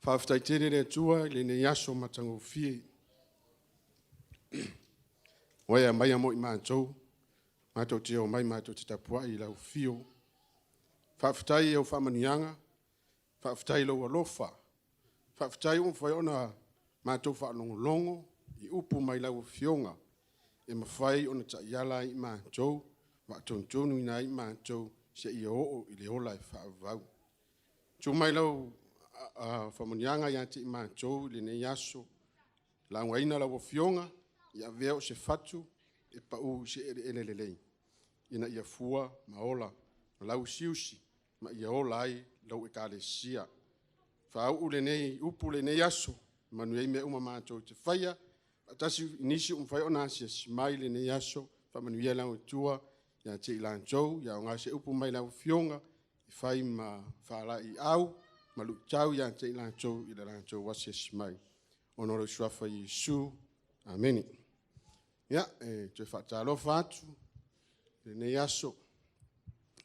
Faafetai tele i le Atua i lenei aso matagofie ua e aumaia mo i matou, matou te omai matou te tapuai i lau afio. Faafetai i au faamanuiaga, faafetai i lou alofa, faafetai ua mafai ona matou faalogologo i upu mai lau Afioga e mafai ona taiala ai i matou, faatonutonuina ai i matou seia oo i le ola e faavavau. Tuu mai lau faamanuiaga ia te i matou i lenei aso, laugaina lau Afioga, ia avea au o se fatu e pau i se eleele lelei, ina ia fua ma ola ma lauusiusi ma ia ola ai lau Ekalesia. Faauu lenei upu i lenei aso, manuia ai mea uma matou te faia, faatasi ma nisi ua mafai ona asiasi mai i lenei aso. Faamanuia le Atua ia te i latou, ia aoga se upu mai lau Afioga e fai ma faalaeiau ma luitau ia te i latou i le latou asiasi mai. Ona o lou Suafa Iesu. Amene. Ia, e toe faatalofa atu i lenei aso.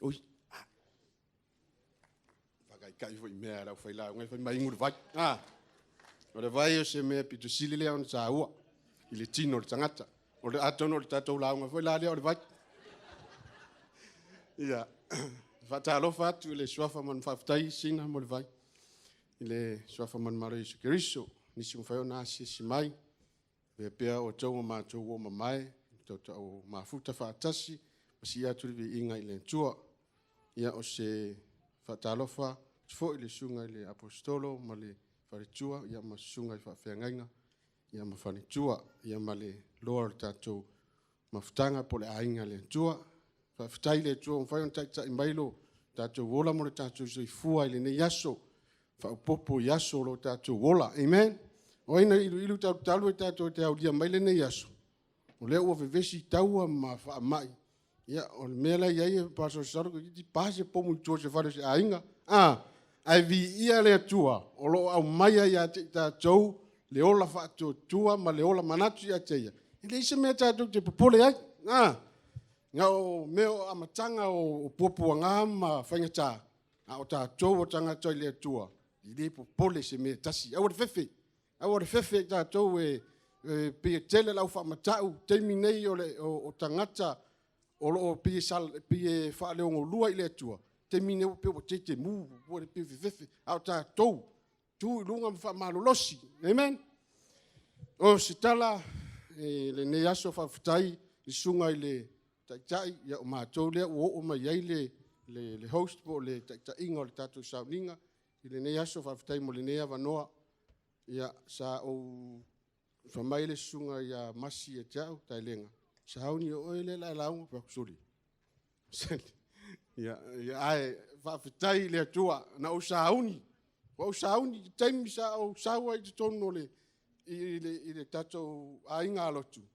Ui, e faataitai foi i mea a le aufaigaluega fai mai inu le vai. O le vai o se mea aupito sili lea ona taua i le tino o le tagata. Atonu o le tatou lauga foi la lea o le vai. Ia, e faatalofa atu i le suafa, faafetai Sina mo le vai, i le suafa manumalo o Iesu Keriso, nisi ua mafai ona asiasi mai, faapea pea outou ma matou uo mamae, tautaua mafuta faatasi ma sii atu le viiga i le Atua. Ia, o se faatalofa atu foi i le susuga i le Aposetolo ma le faletua ma le susuga i le faafeagaiga ma faletua, ma le loa o le tatou mafutaga po o le aiga a le Atua. Faafetai i le Atua ua mafai ona taitai mai lo tatou ola ma lo tatou soifua i lenei aso, faaopoopo i aso o lo tatou ola. Amen. O ai na iluilu talutalu tatou te aulia mai lenei aso? O lea ua vevesi taua ma faamai. Ia, o le mea la e i ai e masalosalo toeitiiti pa se pomu i tua o se fale o se aiga, a? Ae viia le Atua o lo o aumaia ia te i tatou le ola faatuatua ma le ola manatu ia te Ia, e leai se mea tatou te popole ai. Na o mea o amataga o puapuaga ma faigata, a o tatou o tagata o le Atua, e le popole i se mea e tasi. Aua le fefe, aua le fefe tatou e pei e tele le au faamatau i le taimi lenei o tagata o lo o pei e faaleogolua i le Atua, o le taimi lenei pei ua tetemu, pei e fefefe, a o tatou, tu i luga ma faamalolosi. Amen? O se tala i lenei aso, faafetai i le susuga i le Taitai, o matou lea ua oo mai i ai le host po o le taitaiga o le tatou sauniga i lenei aso. Faafetai mo lenei avanoa. Ia, sa ou fai mai le susuga ia Masi ia te au Taelega, sauni o oe lea o le a e lauga. Ou fai atu, sole, ae faafetai i le Atua na ou sauni, na ou sauni i le taimi sa ou sau ai i totonu i le tatou aiga lotu,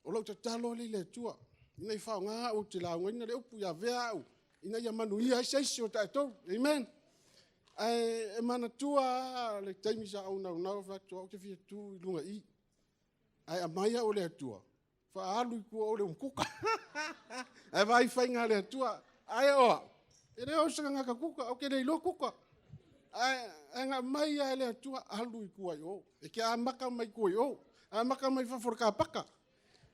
o lau tatalo lea i le Atua, ina ia faaaoga au ou te laugaina le upu, ia avea au ina ia manuia ai se isi o tatou. Amen? Ae manatua lava le taimi sa ou naunau ai, ou fai atu, o au ou te fia tu i luga i i, ae aumai au e le Atua faaalu i tua i o i le umukuka. Ae vaai i faiga a le Atua. Ai o au, e le o se tagata kuka, ou te le iloa kuka. Ae na aumai lava e le Atua, alu i tua i o. E te amata mai tua i o, amata mai fafo o le car paka.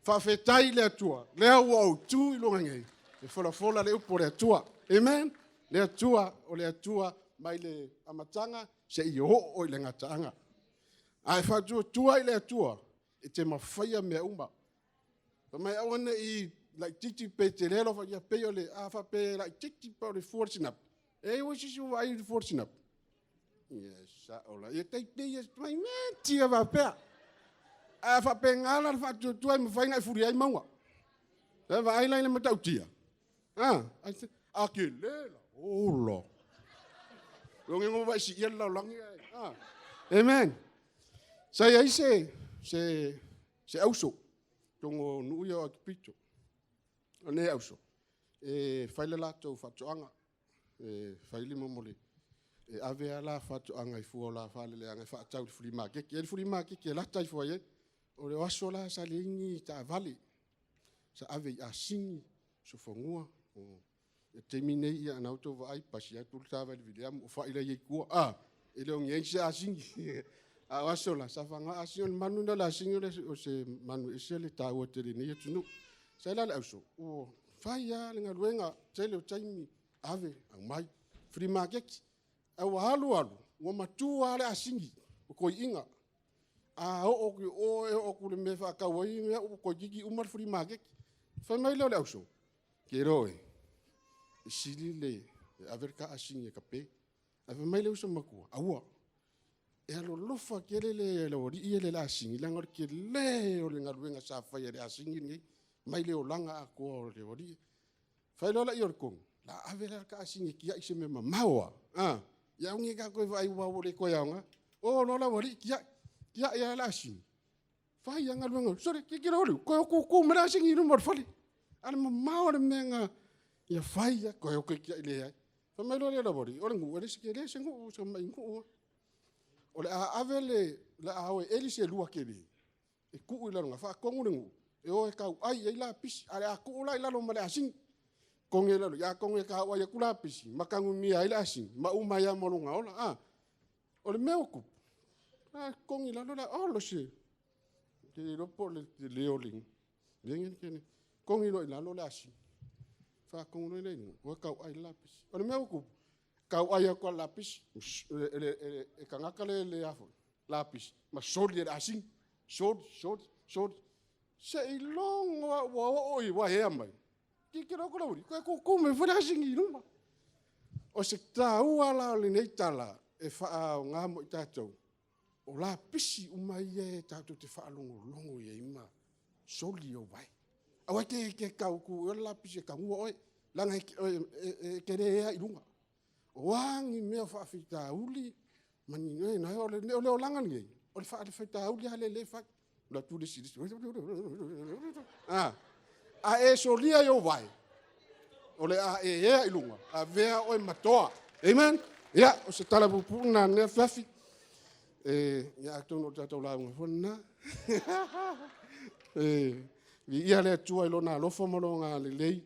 Faafetai i le Atua, lea ua ou tu i luga nei e folafola le upu a le Atua. Amen? Le Atua, o le Atua mai le amataga seia oo i le gataaga. A e faatuatua i le Atua, e te mafaia mea uma. Fai mai aua ne i laitiiti pe tele lou faatuatua. A faapea e laitiiti pei o le fua o le sinapi. E i ai foi se isi ua vaai i le fua o le sinapi? Ia e sao la, e tai pei lava si mamaiti lava faapea. Ae a faapena la le faatuatua, e mafai ona e fulia ai mauga. Vaai la i le matautia? A tele la, ola. Lona uiga ua e siia le lalolagi ae… Amen. Sa i ai se auso i totonu o nuu ia o Aikupito. O lenei auso, e fai le latou faatoaga. E ave lava la faatoaga i fua o latou faaleleaga e faatau i le fli maketi. E i ai le fli maketi e lata ifo ai. O aso la sa leai ni taavale, sa ave i asini, solofanua. O le taimi lenei, o lena ua outou vaai, e pasi atu le ta vae i le viliamu o fai la e i ai i tua. E le o i ai se asigi. A o aso la, sa faaaoga asigi, o le manu lena o le asigi o se manu e ese le taua tele i lenei atunuu. Sa i ai la le auso, ua fai lava le galuega, tele o taimi, ave, aumai, free maketi. Ae ua alu alu, ua matua lava le asigi, o toeaiina. A oo atu i o, e oo atu i le mea e faatau ai mea ua toeitiiti uma le free maketi. Fai mai lea o le auso, “Kero e, e sili le ave le ta asigi e tape.” Ae fai mai le uso matua, “Aua, e alolofa tele le aualii ia i le asigi, leaga o le tele o le galuega sa fai e le asigi lenei mai le olaga atoa o le aualii.” Fai loa lea o le tonu, o le a ave la le ta asigi e tiai i se mea mamao lava, ia aua ne i o ta toe vaai aua ua le toe aoga. O loa le aualii tiai, tiai lava le asigi, fai lava galuega. Sole, tilotilo Oliu, toe tutu mai le asigi i luma o le fale. A o le mamao o le mea na ia fai lava, toe o toe tiai, leai. Fai mai loa lea o le aualii, o le nuu, e le o se tele se nuu, o si tamai nuu lava. O le a ave le, o le a o e eli se lua tele e tuu i lalo i ina, faatonu le nuu e o e tauai i ai lapisi, ae o le a tuu la i lalo ma le asigi. Togi e le aualii, atonu e tauai atu lapisi ma tanumia ai le asigi ma uma ai lava ma lona ola. O le mea ua tupu, togi i lalo, ola se… ou te le iloa po o le tele o le togi loa i lalo le asigi, faatonu loa lea i luga, o e tauai le lapisi. O le mea ua tupu, tauai atu lava e le lapisi, e tagata le lapisi ma soli e le asigi, soli, soli, soli, seiloga lava ua oo i uaea mai, tilotilo atu le aualii, toe tutu mai foi le asigi i luma. O se taua la o lenei tala e faaaoga mo i tatou, o lapisi uma ia tatou te faalogologo i ai ma soli ou vae. Aua e te tau tu i o le lapisi e tanua oe, leaga e te le ea i luga. O a ni mea o faafitauli, o le olaga lenei, o le faafitauli lava lea e fai. Alu atu le isi, a e solia i ou vae, o le a e ea i luga, avea oe ma toa. Amen? Ia, o se tala puupuu lena i lenei afiafi. Ia atonu o le tatou lauga foi lena. Viia le Atua i Lona alofa ma Lona agalelei i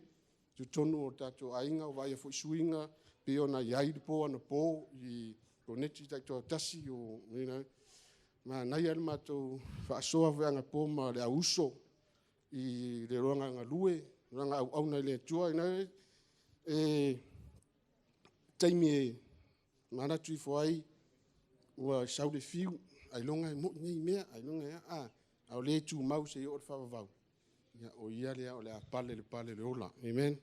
totonu o tatou aiga, ua vaaia foi suiga pei ona i ai le po anapo i koneti taitoatasi. Manaia le matou faasoa foi anapo ma le au uso i le agaga galue, le agaga auauna i le Atua. O taimi e manatu ifo ai ua sau le fiu, ailoga e moni nei mea, ailoga e a, a o lea e tumau seia oo i le faavavau, o Ia lea o le a pale i le pale o le ola. Amen.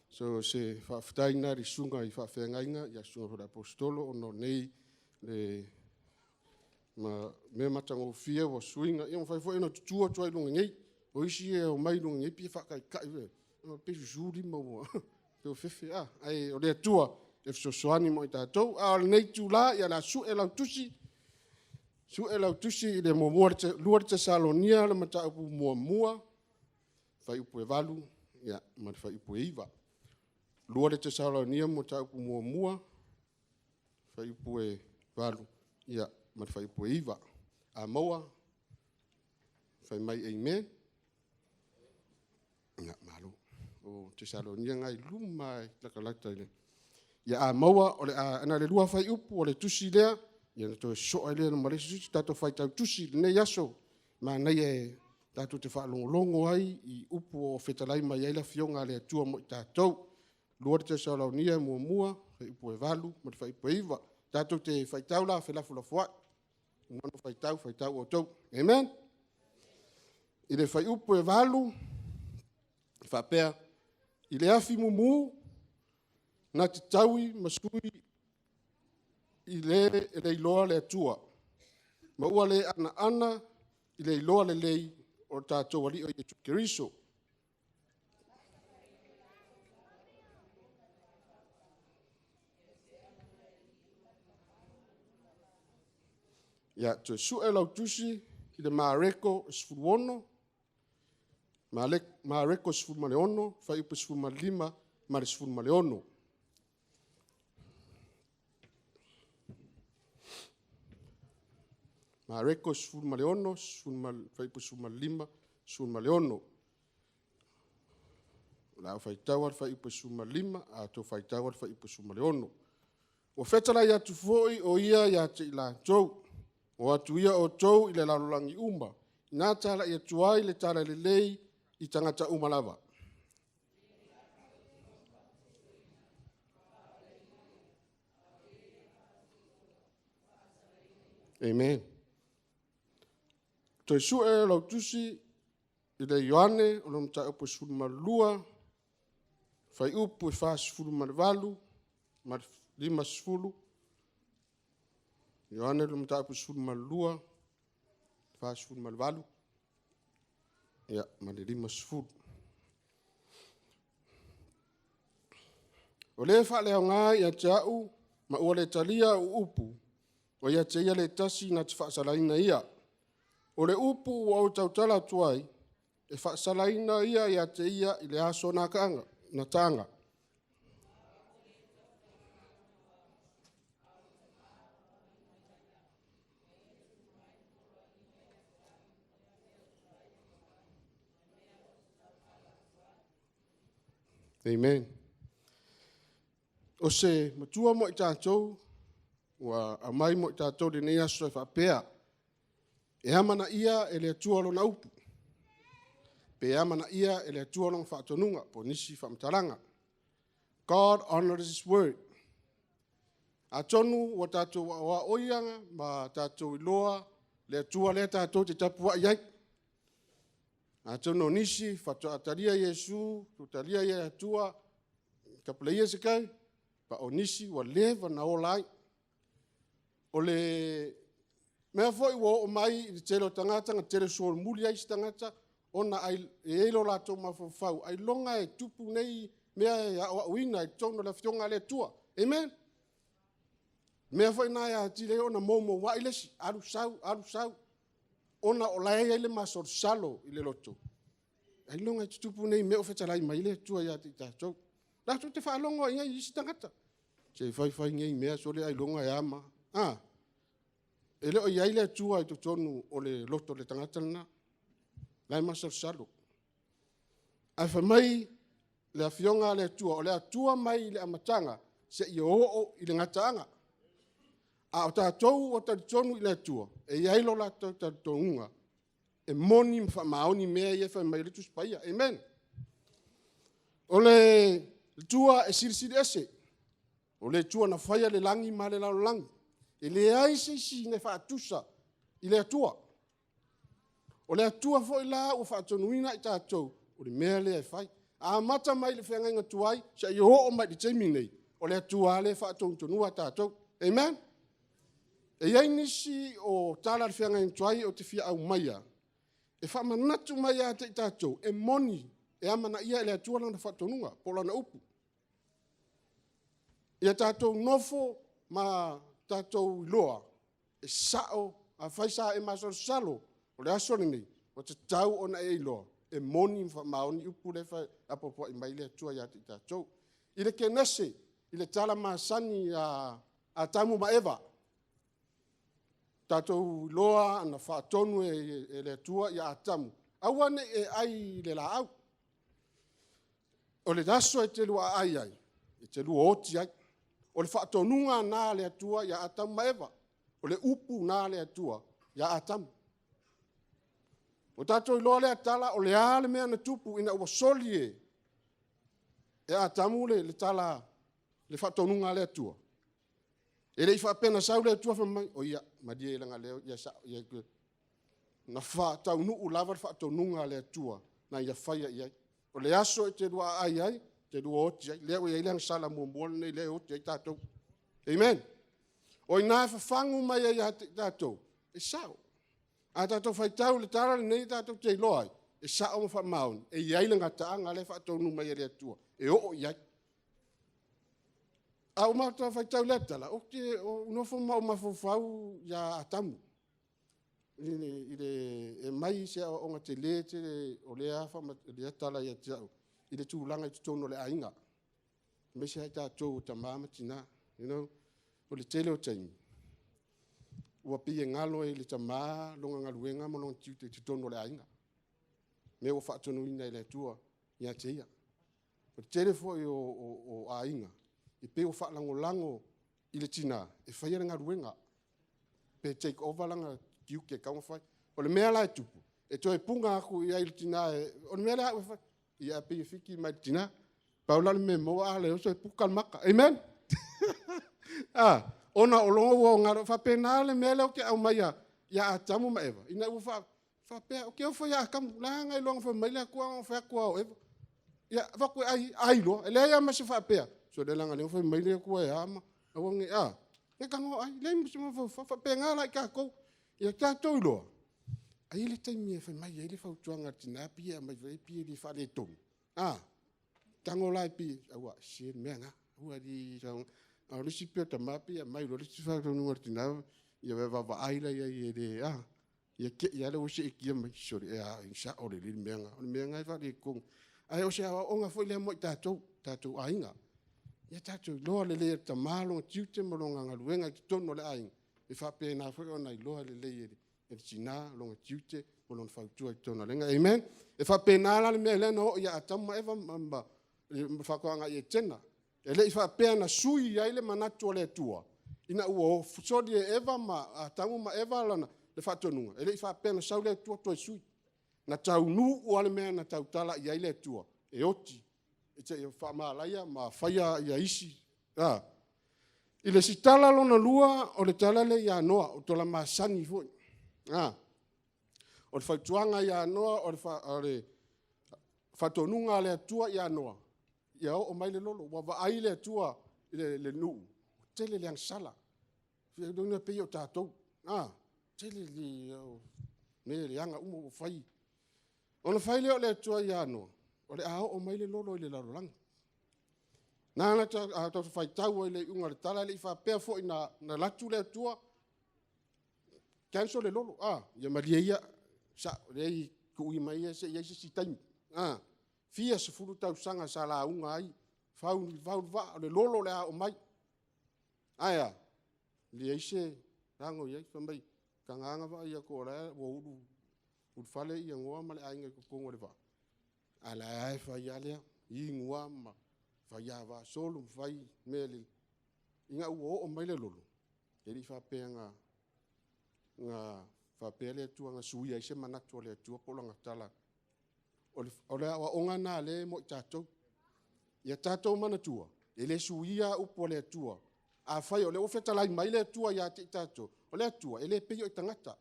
So, o se faafetai lena i le susuga i faafeagaiga, le susuga foi i le Aposetolo ona o nei mea matagofie ua suiga. Ia ua mafai foi ona tutu atu lava i luga nei. O isi e omai i luga nei e pei e faataitai foi lea, pei e susu lima ua fefe, ae o le Atua e fesoasoani mo i tatou. A o lenei itula, ia o le a sue lau Tusi, sue lau Tusi i le 2 Tesalonia le mataupu 1, fuaiupu e 8 ma le fuaiupu e 9. 2 Tesalonia mataupu 1, fuaiupu e 8 ma le fuaiupu e 9. A maua, fai mai, “Amen.” Ia malo. O Tesalonia lena e i luma lava e latalata i le… Ia a maua, na o le lua lava fuaiupu o le tusi lea, ona toe sosoo ai lea ma le isi tusi. Tatou faitau tusi i lenei aso, manaia tatou te faalogologo ai i upu o fetalai mai ai le Afioga a le Atua mo i tatou. 2 Tesalonia 1 fuaiupu e 8 ma le fuaiupu e 9. Tatou te faitau la felafolafoai, uma ona faitau, faitau outou. Amen. I le fuaiupu e 8, e faapea; “I le afi mumu na te taui ma sui i le e le iloa le Atua, ma ua le anoano i le iloa lelei o lo tatou Alii o Iesu Keriso. Ia, toe sue lau Tusi i le Mareko 16, Mareko 16, fuaiupu 15 ma le 16. Mareko 16, fuaiupu 15, 16. O le a ou faitauina le fuaiupu 15, ae outou faitau le fuaiupu 16. Ua fetalai atu foi o ia ia te i latou, o atu ia outou i le lalolagi uma, na talai atu ai le tala lelei i tagata uma lava. Amen. Toe sue lau tusi i le Ioane o le mataupu e 12, fuaiupu e 48 ma le 50. Ioane le mataupu 12, 48 ma le 50. O le faaleaoga ia te au ma ua le talia au upu, ua ia te ia le tasi na te faasalaina ia. O le upu ua ou tautala atu ai, e faasalaina ia ia te ia i le aso o gataaga. Amen. O se matua mo i tatou ua aumai mo i tatou i lenei aso e faapea, e amanaia e le Atua Lona upu, pe amanaia e le Atua Lona faatonuga, po o nisi faamatalaga. God honors His word. Atonu ua tatou aoaoina ma tatou iloa le Atua lea tatou te tapuai ai. Atonu o nisi faatoa talia Iesu, talia le Atua a couple of years ago, a o nisi ua leva ona ola ai. O le mea foi ua oo mai i le tele o tagata na tele solomuli ai isi tagata, ona e i ai lo latou mafaufau, ailoga e tupu nei mea e aoaoina i totonu o le Afioga a le Atua. Amen? O le mea foi lena e atili ai ona moumouai le isi, alu sau, alu sau, ona o la e i ai le masalosalo i le loto, ailoga e tutupu nei mea o fetalai mai le Atua ia te i tatou. Tatou te faalogo lava i ai i isi tagata, se fai fai nei mea, sole ailoga e a ma a. A? E le o i ai le Atua i totonu o le loto o le tagata lena, o la e masalosalo. Ae fai mai le Afioga a le Atua, o le Atua mai le amataga seia oo i le gataaga. A o tatou ua talitonu i le Atua, e i ai lo latou talitonuga, e moni ma faamaoni mea ia e fai mai ai le Tusi Paia. Amen. O le Atua e silisili ese, o le Atua na faia le lagi ma le lalolagi. E leai se isi na faatusa i le Atua. O le Atua foi la ua faatonuina i tatou, o le mea lea e fai. E amata mai i le feagaiga tuai seia oo mai i le taimi lenei, o le Atua lava lea e faatonutonua tatou. Amen? E i ai nisi o tala a le feagaiga tuai ou te fia aumaia, e faamanatu mai ia te i tatou, e moni, e amanaia e le Atua lana faatonuga po o lana upu. Ia tatou nofo ma tatou iloa, e sao, afai sa e masalosalo o le aso lenei, ua tatau ona e iloa, e moni ma faamaoni upu lea e apoapoai mai le Atua ia te i tatou. I le Kenese i le tala masani a Atamu ma Eva, tatou iloa na faatonu e le Atua ia Atamu, aua ne i e ai i le laau. O le aso e te lua aai ai, e te lua oti ai. O le faatonuga lena a le Atua ia Atamu ma Eva. O le upu lena a le Atua ia Atamu. Ua tatou iloa lea tala, o le a le mea na tupu ina ua soli e Atamu le tala, le faatonuga a le Atua? E le i faapea na sau le Atua fai mai, oi ia, malie leaga o lea e sao. Na faataunuu lava le faatonuga a le Atua na ia faia i ai. O le aso e te lua aai ai, e te lua oti ai. Lea ua i ai le agasala muamua lenei lea e oti ai tatou. Amen? O i ina e fafagu mai ai ia i tatou, e sao. A tatou faitau i le tala lenei tatou te iloa ai, e sao ma faamaoni, e i ai le gataaga lea e faatonu mai e le Atua e oo i ai. A uma atu faitau i lea tala, ou te nofo ma ou mafaufau ia Atamu, e aumai se aoaoga tele tele o lea tala ia te au i le tulaga i totonu o le aiga, aemaise lava tatou o tama ma tina. O le tele o taimi, ua pei e galo ai i le tama lona galuega ma lona tiute i totonu o le aiga, mea ua faatonuina e le Atua ia te ia. O le tele foi o aiga, e pei ua faalagolago i le tinā e faia le galuega, pe take over lana tiute e tatau ona fai. O le mea la e tupu, e toe puna atu i ai i le tina, o le mea lea a au e fai, ia ae pei e fiti mai le tina. Pau la le mea e maua a le oso e puta le mata. Amen? Ona o lona ua faapena le mea lea ou te aumaia ia Atamu ma Eva, ina ua faapea, ou te ofo ia Atamu, leaga na iloa na fai mai le Atua na ona ou fai atu lava o Eva. Ia, avatu e ai, ai loa. E leai lava ma se faapea, sole leaga o lea na fai mai le Atua e a ma aua ne i a. Ia tago ai, leai ma se mafaufau. E faapena la i tatou, ia tatou iloa, ae i ai le taimi e fai mai ai le fautuaga a le tina pei e aumai foi pei e faaletonu, a, tago la pei, aua, e sese le mea lena, aua le soona… A o le isi pei o tama pei e aumai loa le isi faatonuga a le tina, ia vaavaai la i ai e le a, ia te i lava lea ua seetia mai, sole, e sao lelei le mea lena, o le mea lena e faaletonu. Ae o se aoaoga foi lea mo i tatou, o tatou aiga. Ia tatou iloa lelei e le tama lona tiute ma lona galuega i totonu o le aiga, e faapena foi ona iloa lelei e le tina lona tiute ma lona fautua i totonu o le aiga. Amen? E faapena la le mea lea na oo ia Atamu ma Eva ma le faatoaga i Etena. E le i faapea na sui ai le manatu o le Atua ina ua soli e Atamu ma Eva le faatonuga, e le i faapea na sau le Atua toe sui. Na taunuu lava le mea na tautala i ai le Atua, e oti seia faamalaia ma faia isi. I le isi tala lona lua, o le tala lea ia Noa, o tala masani foi. O le fautuaga ia Noa, o le faatonuga a le Atua ia Noa, ia oo mai le lolo. Ua vaai le Atua i le nuu, ua tele le agasala. E pei o tatou, tele mea leaga uma ua fai. Ona fai lea o le Atua ia Noa, o le a oo mai le lolo i le lalolagi. A tatou faitau ai i le iuga o le tala, e le i faapea foi na alu atu le Atua cancel le lolo, ia malie ia, leai tuu mai ia se i i ai se isi taimi. E fia sefulu tausaga sa lauga ai, fau le vaa, o le lolo o le a oo mai. Ae a? Leai se lagona o i ai, fai mai, taga lava ona vaai atu o la e ua ulufale Noa ma le aiga i totonu o le vaa, a o la e lava e fai lava lea, inu lava ma fai ava solo ma fai mea lelei, ina ua oo mai le lolo, e le i faapea na faapea le Atua na suia ai se manatu o le Atua po o lana tala. O le aoaoga lena o lea mo i tatou. Ia tatou manatua, e le suia lava upu a le Atua. Afai o lea ua fetalai mai le Atua ia te i tatou, o le Atua, e le pei o tagata.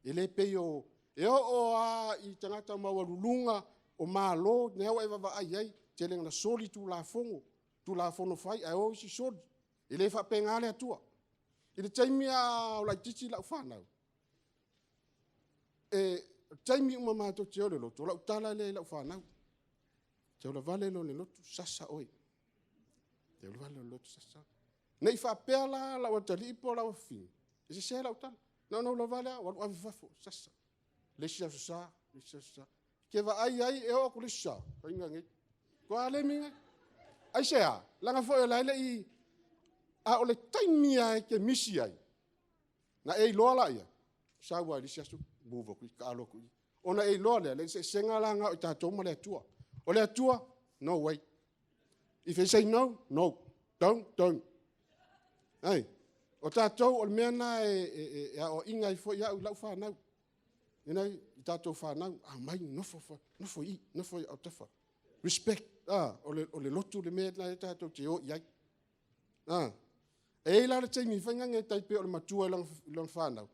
E le pei o… E oo lava i tagata maualuluga o Malo, lea ua e vaavaai i ai, e tele ina soli Tulafono, Tulafono fai ae o isi soli. E le faapena le Atua. I le taimi a o laitiiti lau fanau, o taimi uma matou te o i le lotu, o lau tala lea i lau fanau, e te ulavale loa i le lotu, sasa oe. E te ulavale loa i le lotu, sasa oe. Ne i faapea la lau atalii po o lau afafine e sese lau tala. Na ona ou ulavale lava ou alu ave i fafo, sasa. Le isi Aso Sa, le isi Aso Sa. E te vaai i ai e oo atu i le isi Aso Sa, fai nanei. Matua le migai. Aisea? Leaga foi o la e le i… A o le taimi lava e te misi ai, ona e iloa lea, sau lava i le isi aso move atu i i, taalo atu i i. Ona e iloa lea, o le eseesega la lena o tatou ma le Atua. O le Atua, no way. If He say no, no. Don't, don't. O tatou, o le mea lena e aoaina ai foi au i lau fanau, i tatou fanau, aumai, nofo i i, nofo i autafa. Respect, o le lotu le mea lena tatou te o i ai. E i ai la le taimi foi lena e tai pei o le matua i lana fanau,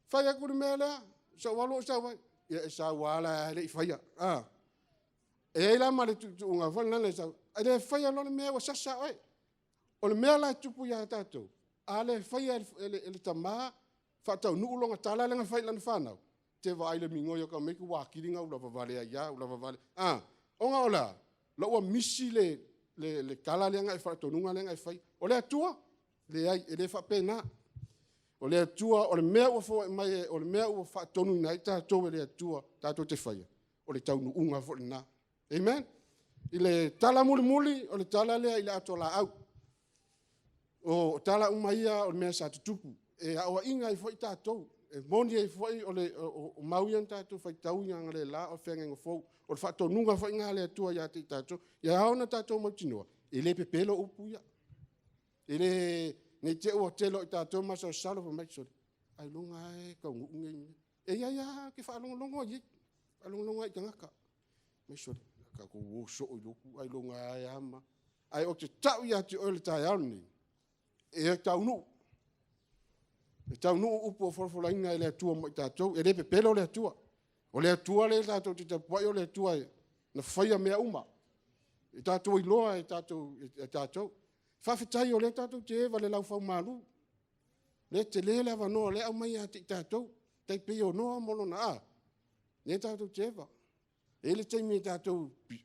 fai atu le mea lea, se i ou alu ou sau ai. Ia e sau lava la e le i faia. E i ai la ma le tuutuuga foi lea e sau, a le faia loa le mea ua sasa oe. O le mea la e tupu ia tatou, a le faia e le tama faataunuu lana tala lea na fai i lana fanau, e te vaai i le migoi o tamaiti ua atili ona ulavavale ai lava, ulavavale… Ona o le a? O la ua misi le tala lea, faatonuga lea na e faia. O le Atua, e leai, e le faapena. O le Atua, o le mea ua foai mai, o le mea ua faatonuina ai tatou e le Atua tatou te faia, o le taunuuga foi lena. Amen? I le tala mulimuli, o le tala lea i le atoa laau. O tala uma ia o mea sa tutupu, e aoaina ai foi tatou. E moni ai foi o mau ia na tatou faitauina analeila o le Feagaiga Fou. O le faatonuga foi lena a le Atua ia te i tatou. Ia ao ona tatou mautinoa e le pepelo upu ia. E le Nei te ua tele o i tātou masalosalo fai mai, sole, ailoga lava e taunuu nei mea. E i ai lava, e te faalogologo lava i ai, faalogologo lava i tagata. Fai mai, sole, tatou o soo i lotu ailoga lava e a ma a. Ae ou te tau ia te oe i le taeao lenei, e taunuu, e taunuu upu ua folafolaina e le Atua mo i tatou. E le pepelo le Atua. O le Atua lea tatou te tapuai o le Atua na faia mea uma, ua tatou iloa e tatou. Faafetai o lea tatou te eva i le laufaumalu, o lea e tele le avanoa o lea e aumai ia te i tatou, e tai pei o Noa ma lona… a, lea tatou te eva. E i ai le taimi tatou te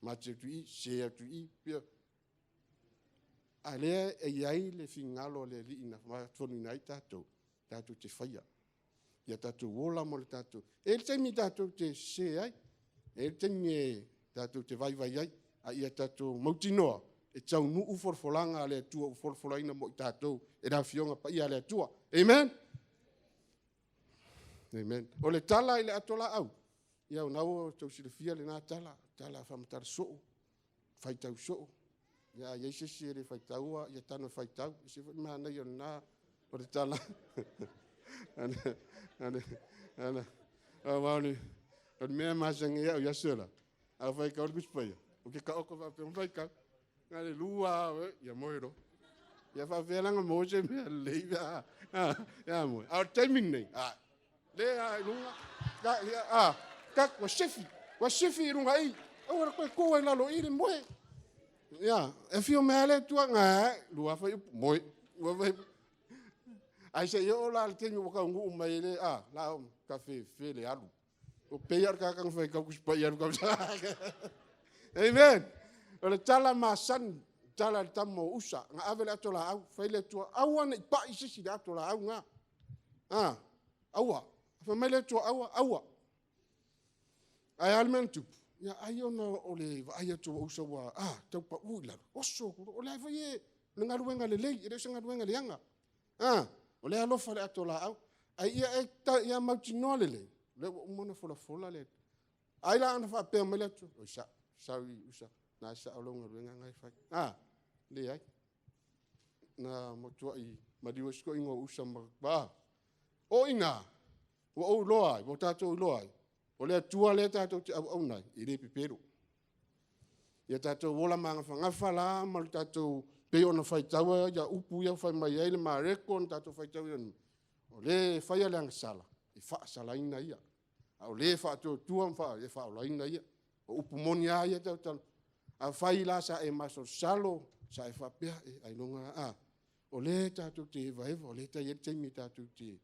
mati atu i i, sese atu i i, a o lea e i ai le finagalo o le Alii na tofiina ai tatou tatou te faia ia tatou ola ma le tatou… E i ai le taimi tatou te sese ai, e i ai le taimi tatou te vaivai ai, a ia tatou mautinoa e taunuu folafolaga a le Atua ua folafolaina mo i tatou e le Afioga Paia a le Atua. Amen. O le tala i le ato laau, ia o lena ua outou silafia lena tala, tala faamatala soo, faitau soo. A i ai se isi e le faitaua, ia tago e faitau, e ese foi le manaia o lena… o le tala. Aua o le mea e masani ai au i aso la, a ou faitau le Tusi Paia, ou te taoto faapea ma faitau. Na o le lua lava, ia moe loa. Ia faapefea la ona maua se mea lelei pe a moe? A o le taimi lenei, o lea lava i luga, ua sifi, ua sifi i luga i i, aua le toe tuua i lalo i i le moe. Ia, e afio mai lava le Atua, e 2 lava fuaiupu, moe. Ae se i oo la i le taimi ua taunuu mai ai, o le a tafefe le alu. Ua pei lava o le tagata na faitau Tusi Paia. Amen. O le tala masani, le tala a le tama o Usa na ave le ato laau, fai le Atua, aua ne i pai se isi i le ato laau lena. Aua. Fai mai le Atua, aua, aua. Ae a le mea na tupu? Ia ai ona o le vaai atu o Usa ua tau pau i lalo, oso atu loa. O la foi e o le galuega lelei, e le o se galuega leaga. O lea e alofa i le ato laau. Ae ia mautinoa lelei, o lea ua uma ona folafola le Atua. Ai la ana faapea mai le Atua, oi sau Usa, o lena e sao lau galuega lena e fai. A? Leai. Na matuai maliu ai si toeaina o Usa ma… O i ina ua ou iloa ai, ua tatou iloa ai, o le Atua lea tatou te auauna ai, e le pepelo. Ia tatou ola magafagafa la ma le tatou, pei ona faitau upu ia fai mai ai le Mareko na tatou faitauina, o le e faia le agasala, e faasalaina ia, a o le e faatuatua e faaolaina ia. O upu moni lava ia tatou te talanoa ai. Afai la sa e masalosalo, sa e faapea, ailoga lava a… O lea tatou te evaeva, o lea e i ai le taimi tatou te…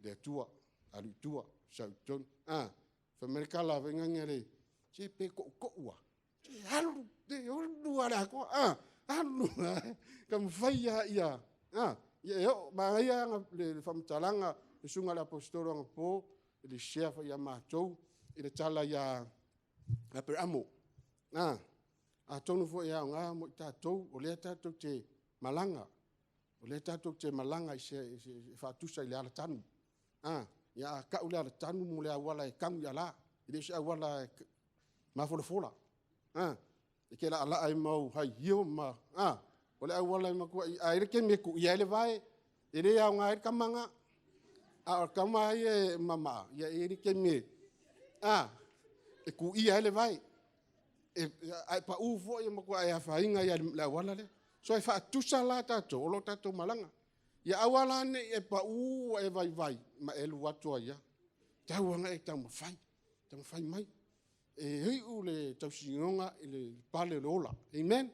le Atua, alu i tua, sau i totonu. Fai mai le tala foi lele, se pe tootoo lava, se alu, alu lava i le atoa, alu lava, taumafai lava ia… ia e oo. Manaia lava le faamatalaga a le susuga i le Aposetolo anapo i le share foi ia matou i le tala ia Aperamo. Atonu foi e aoga mo i tatou o lea tatou te malaga, o lea tatou te malaga e faatusa i le alatanu. Ia a tau le alatanu mo le auala e tanu i ala, e le o se auala mafolafola. E te laalaa i mau haihio ma… o le auala e matuai… A i ai le taimi e tuia ai le vae, e le aoga ai le tama lena. A o le tama ia e mama, e i ai le taimi e tuia ai le vae. A e pau foi e matua e afaina ai lava i le auala lea. So, e faatusa la tatou, o lo o tatou malaga. Ia aua la ne i e pau ua e vaivai ma e alu atu ai lava. E tatau lava ona e taumafai, taumafai mai. E iu le tausinioga i le pale o le ola. Amen.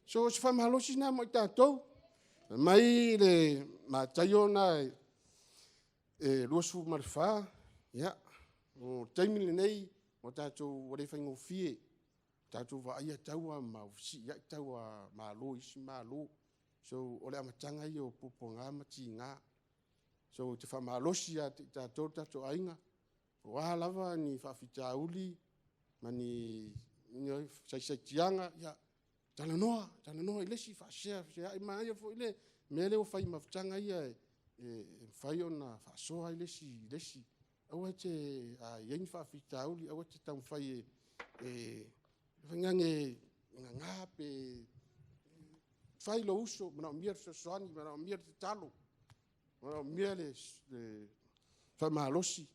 So, o se faamalosi lena mo i tatou. Fai mai le Mataio lena 24, ia, o le taimi lenei ua tatou, ua le faigofie, ua tatou vaaia taua ma fesiiai tau a Malo i isi Malo. So, o le amataga ia o puapuaga ma tiga. So, ou te faamalosi ia te tatou le tatou aiga, o a lava ni faafitauli ma ni saisaitia, ia talanoa, talanoa i le isi, faa-share, feseai. Manaia foi le mea lea ua fai i mafutaga ia e mafai ona faasoa ai le isi i le isi. Aua e te, a i ai ni faafitauli, aua e te taumafai e gaga pe Fai lou uso, manaomia le fesoasoani, manaomia le tatalo, manaomia le faamalosi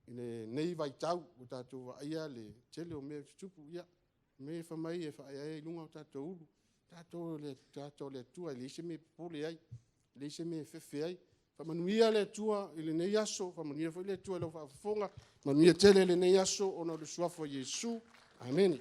i lenei vaitau ua tatou vaaia le tele o mea tutupu. Ia, o le mea fai mai e faaeaea ai luga o tatou ulu. O tatou o le Atua e leai se mea e popole ai, e leai se mea e fefe ai. Faamanuia le Atua i lenei aso, faamanuia foi le Atua i lau faafofoga, manuia tele lenei aso ona o le suafa o Iesu. Amene.